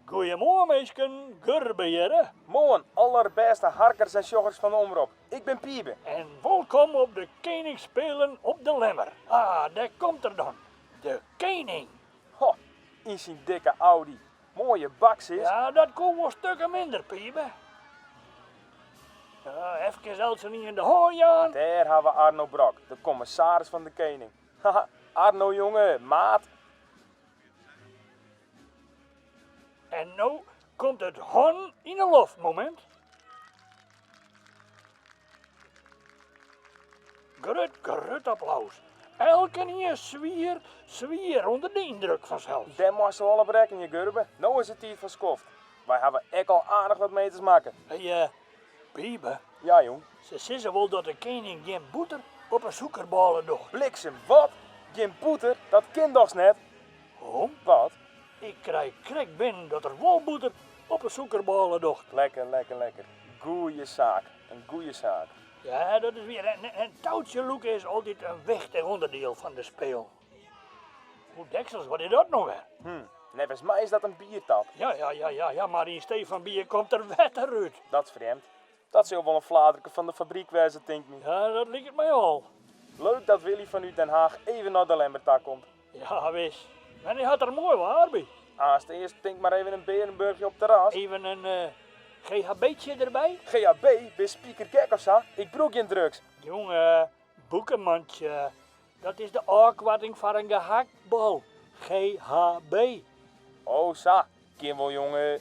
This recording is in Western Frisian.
Goeiemoarn minsken, Gurbe hjirre. Moarn, allerbêste harkers en sjoggers fan de Omrop. Ik bin Piebe. En wolkom op de Keningsspelen op De Lemmer. Ah, dêr komt er dan, de kening. Ho, yn syn dikke Audi. Moaie bak sis. Ja, dat koe wol stukken minder, Piebe. Ja, efkes eltsenien de hân jaan. Dêr ha we Arno Brok, de kommissaris fan de kening. Haha, Arno jonge, maat. En no komt it hannen yn 'e loft momint. Grut, grut applaus. Elkenien swier, swier ûnder de yndruk fansels. Dêr moatst wol op rekkenje, Gurbe. No is it tiid foar skoft. Wy hawwe ek al aardich wat meters makke. Hé, Piebe. Ja, jong. Se sizze wol dat de kening gjin bûter op 'e sûkerbôle docht. Bliksem, wat? Gjin bûter? Dat kin dochs net? Hom? Wat? Ik krij krekt binnen dat er wol bûter op 'e sûkerbôle docht. Lekker, lekker, lekker. Goeie saak. In goeie saak. Ja, dat is wier. En toutsje lûke is altyd in wichtich ûnderdiel fan de spelen. Oe, deksels, wat is dat no wer? Hm, neffens my is dat in biertap. Ja, ja, ja, ja, ja, mar yn stee fan bier komt der wetter út. Dat is frjemd. Dat sil wol in flaterke fan de fabryk wêze, tinkt my. Ja, dat liket my al. Leuk dat Willy fanút Den Haag even nei De Lemmer ta komt. Ja, wis. En hy hat der moai waar by. Aanst earst tink mar even in Bearenburchje op terras. Even in eh, GHB'tsje derby? GHB? Bist spikergek of sa? Ik brûk gjin drugs. Jonge, boekemantsje, dat is de ôfkoarting foar in gehaktbal. GHB. Oh sa, kin wol jonge.